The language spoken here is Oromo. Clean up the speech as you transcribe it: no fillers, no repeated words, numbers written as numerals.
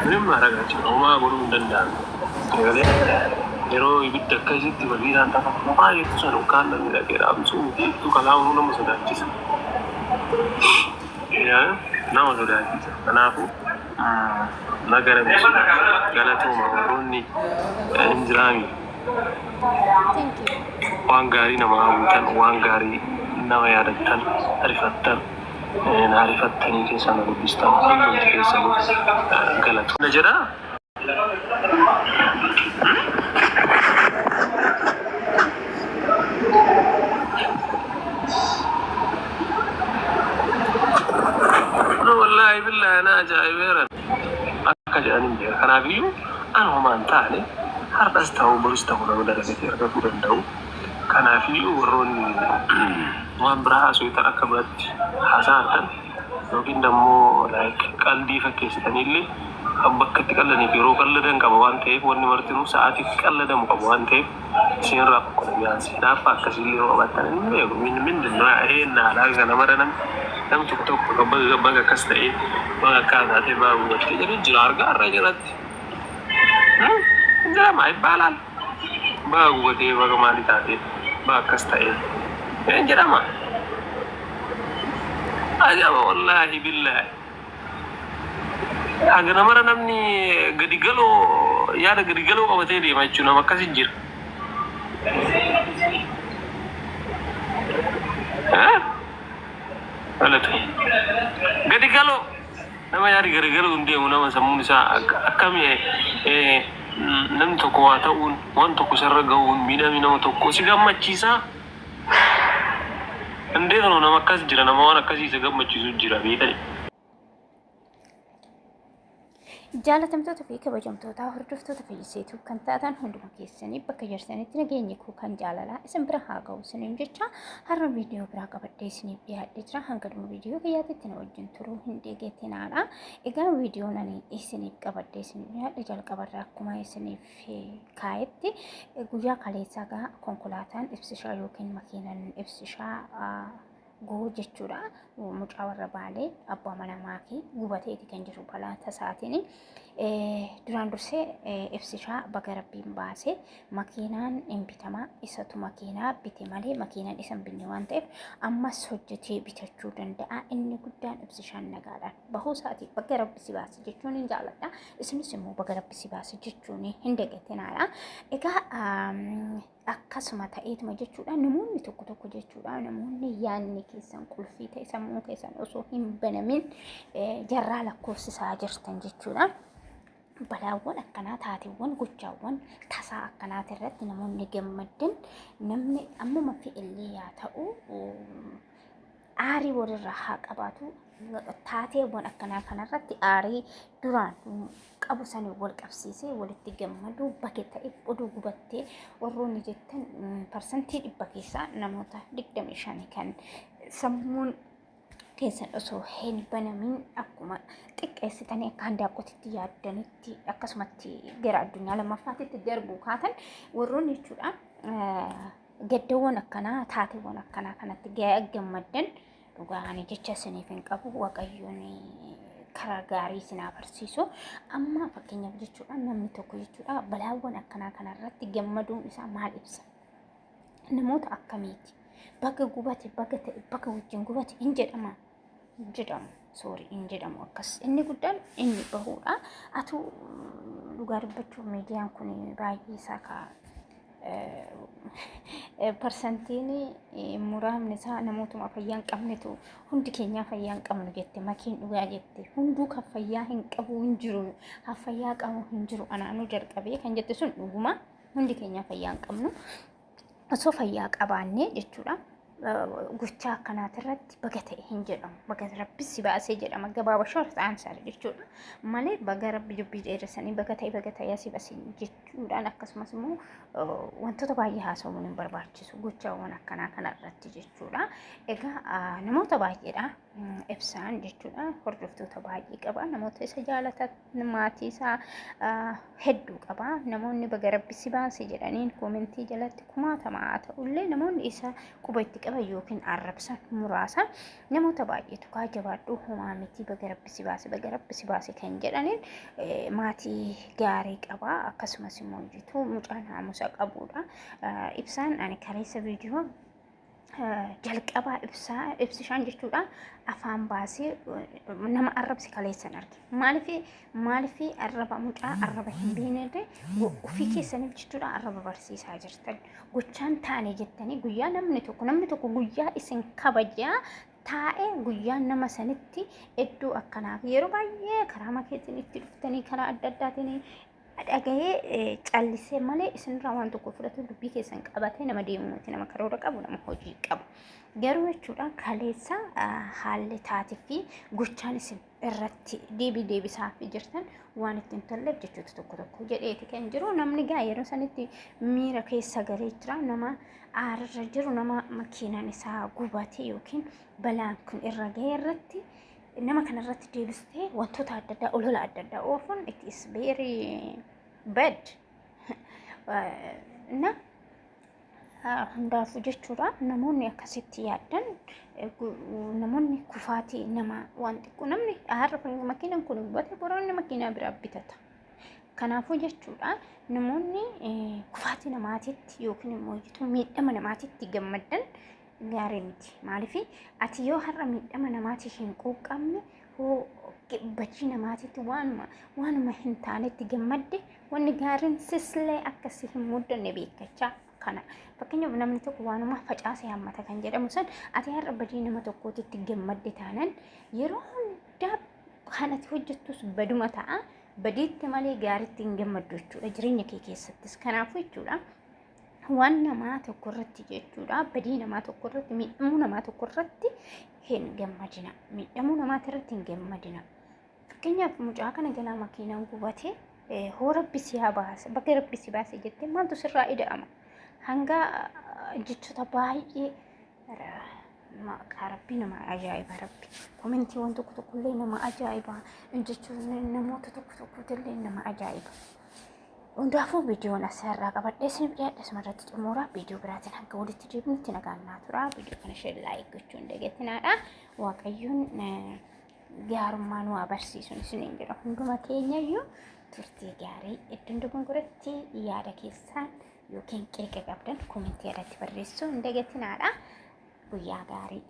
ምንም ማድረግ አልችልም. Homaa godhuu hin danda'amu. Sagalee yeroo ibidda akkasitti makiinaan tafa baay'eetu sana ukkaan namni dhaqee dhaamsuu miti kalaa nama sodaachisa. Yaa, nama sodaachisa. Kanaafuu nagara galatooma warroonni hin jiraani Thank you. waan gaarii nama hawwitan, waan gaarii nama yaadattan, arifattan, na arifattanii keessaa na dubbistan hundumti keessanuu galatu. Na jedhaa? No, wallaahi billaahi na ajaa'ibeera. Akka jedhan hin beeka. Kanaafiyyuu an homaa hin taane har'as ta'u borus ta'u nama dalagatee argatuu danda'u. Kanaafiyyuu warroonni waan biraa haasoftan akka biratti haasa'an yookiin immoo like qaldii fakkeessitaniillee bakka itti qallaniif yeroo qalladan qaba waan ta'eef wanni martinuu sa'aatii qalladamu qaba waan ta'eef isinirraa qoqqola yaansi. Hinaaffaa akkasiillee yoo qabaattan hin beeku. ምንድን ነው ይሄን አላ kana mara nam tokko tokko baga baga akkas ta'ee baga akkaa taatee baga gubattee jedhu jira argaa irra jiratti. Jedhama ይባላል. Baga gubatee baga maali taatee baga akkas ta'ee hin jedhama. Ajaba wallaahi billaahi. Haga namara namni gadi galoo yaada gadi galoo qabatee deema jechuudha nama akkasi jira. Galatu. Gadi galoo nama yaada gadi galoo hin deemu nama sammuun isaa akkami namni tokko waa ta'uun waan tokko isarra gahuun miidhamni nama tokko si gammachiisaa. እንዴት ነው nama akkas jira nama waan akkasii isa gammachiisu jira beekani. Jaalatamtoota fi kabajamtoota hordoftoota Fayyiseetuu kan taatan hunduma keessanii bakka jirtanitti nageenyi koo kan jaalalaa isin bira haa ga'u isiniin jecha har'a viidiyoo biraa qabadhee isiniif dhiyaadhee jira. Hanga dhuma viidiyoo kiyyaatitti na wajjin turuu hin deegetinaadha. Egaa viidiyoon ani isiniif qabadhee isiniif dhiyaadhe jalqabarraa akkuma isiniif kaayetti guyyaa kaleessaa gaa konkolaataan ibsishaa yookiin makiinan ibsishaa goo jechuudha. Mucaa warra Baalee abbaa mana maakii gubateeti kan jiru balaa tasaatiin. Duraan dursee ibsishaa baga rabbiin baase makiinaan hin bitama isatu makiinaa bite malee makiinaan isa hin binne waan ta'eef ammas hojjetee bitachuu danda'a. Inni guddaan ibsishaan nagaadhaan bahuu isaati baga rabbi si baase jechuun hin jaalladha. Isinis immoo baga rabbi si baase jechuun hin dagatinaadha. Egaa akkasuma ta'eetuma jechuudha namoonni tokko tokko jechuudha namoonni yaadni keessan qulfii ta'e sammuun keessan osoo hin banamin jarraa lakkoofsisaa jirtan jechuudha. Balaawwan akkanaa taateewwan gochaawwan tasaa akkanaati irratti namoonni gammaddan namni ammuma fe'ellee yaa ta'u aarii walirraa haa qabaatu. Taateewwan akkanaa kanarratti aarii duraan qabu sanii wal qabsiisee walitti gammaduu bake ta'e oduu gubattee warroonni jettan 100% keessaa namoota 25 kan sammuun keessan osoo hin banamin akkuma xiqqeessitanii akka handaaqqotitti yaaddanitti akkasumatti gara addunyaa lammaffaatitti darbuu kaatan warroonni jechuudha. Gaddawwan akkanaa taateewwan akkanaa kanatti gammaddan dhugaa ani jecha isiniif hin qabu waaqayyoon karaa gaarii isin haa barsiisu. Amma fakkeenyaaf jechuudha namni tokko jechuudha balaawwan akkanaa kanarratti gammaduun isaa maal ibsa? Namoota akkamiiti? Baga gubate baga ta'e baga wajjin gubate hin jedhama. Hin jedhamu. Sorry hin jedhamu akkas. Inni guddaan inni bahuudha. Atu dhugaa dubbachuuf miidiyaan kun baay'ee isaa kaa parsantiin muraasni isaa namootuma fayyaa hin qabnetu hundi keenyaa fayyaa hin qabnu jette makiin dhugaa jette hunduu kan fayyaa hin qabu hin jiru kan fayyaa qabu hin jiru anaanuu jalqabee kan jette sun dhuguma hundi keenyaa fayyaa hin qabnu osoo fayyaa qabaannee jechuudha gochaa akkanaatirratti baga ta'e hin jedhamu. Baga rabbi si baasee jedhama. Gabaaba short answer jechuudha. Malee baga rabbi dubbii dheeressanii baga ta'e baga ta'e asii basii jechuudhaan akkasumas immoo wantoota baay'ee haasa'uun hin barbaachisu gochaawwan akkanaa kanarratti jechuudha. Egaa namoota baay'eedha ibsaan jechuudha. Hordoftoota baay'ee qaba. Namoota isa jaalatan maatii isaa hedduu qaba. Namoonni baga rabbi si baase jedhaniin koomentii jalatti kumaatama haa ta'ullee namoonni isa quba itti qaban qaban yookiin arrabsan muraasa. Namoota baay'eetu kaa jabaadhu homaa miti baga rabbi si baase baga rabbi si baase kan jedhaniin maatii gaarii qaba. Akkasumas immoo jitu mucaa naamusa qabudha. Ibsaan ani kaleessa viidiyoo jalqabaa ibsaa ibsishaan jechuudha afaan baasee nama arrabse kaleessan arge. Maaliif maaliif arraba mucaa arraba hin beekne ofii keessaniif jechuudha arraba barsiisaa jirtan. Gochaan taane jettanii guyyaa namni tokko guyyaa isin kabajaa taa'ee guyyaa nama sanitti iddoo akkanaa yeroo baay'ee karaa makeetiin itti dhuftanii karaa adda addaatiin dhagahee callisee malee isinirraa waan tokko fudhatu dubbii keessan qabatee nama deemu miti, nama karoora qabu, nama hojii qabu. Garuu jechuudha kaleessa haalli taatee fi gochaan isin irratti deebii deebisaa fi jirtan waan ittiin tolleef jechoota tokko tokko jedheeti kan jiru. Namni gaa yeroo sanitti miira keessa galee jira, nama aararra jiru, nama makiinaan isaa gubate yookiin balaan kun irra ga'e irratti nama kanarratti deebistee wantoota adda addaa olola adda addaa oofuun it is very bad. Na hundaafuu jechuudha namoonni akkasitti yaaddan, namoonni kufaatii nama waan xiqqoo, namni har'a makiinaan kun gubate boroonni makiinaa biraa bitata. Kanaafuu jechuudha namoonni kufaatii namaatitti yookiin immoo miidhama namaatitti gammaddan gaarii miti. Maaliif ati yoo har'a miidhama namaatiif hin quuqqamne, hoo badii namaatitti waanuma hin taanetti gammadde, wanni gaariin sislee akkasii hin muddanne beekachaa kana. Fakkeenyaaf namni tokko waanuma facaasee hammata kan jedhamu san, ati har'a badii nama tokkootitti gammadde taanan yeroo hundaa kan ati hojjettus baduma ta'a. Badiitti malee gaariitti hin gammaddu jechuudha jireenya kee keessattis. Kanaafuu jechuudha waan namaa tokko irratti jechuudha badii namaa tokko irratti, miidhamuu namaa tokko irratti hin gammadina. Miidhamuu namaati irratti hin gammadina. Fakkeenyaaf mucaa kana jalaa makiinaan gubate, hoo rabbi si haa baase, bakka rabbi si baase jettee maaltu sirraa ida'ama? Hanga jechoota baay'ee, maqaa rabbii, nama ajaa'iba rabbi. Commentiiwwan tokko tokkollee nama ajaa'iba. Jechuun namoota tokko tokkotillee nama ajaa'iba. Hundaafuu viidiyoon asirraa qabadhee isiniif dhiyaadhe asumarratti xumura. Viidiyoo biraatiin hanga walitti deebinutti nagaan naa tura. Viidiyoo kana share, like gochuun hin dagatinaadha. Waaqayyoon gaarummaa nu haa barsiisuun isiniin jedha. Hunduma keenyayyuu turtii gaarii. Iddoon dogongoratti yaada keessaan yookiin qeeqa qabdan commentii irratti barreessuu hin dagatinaadha. Guyyaa gaarii.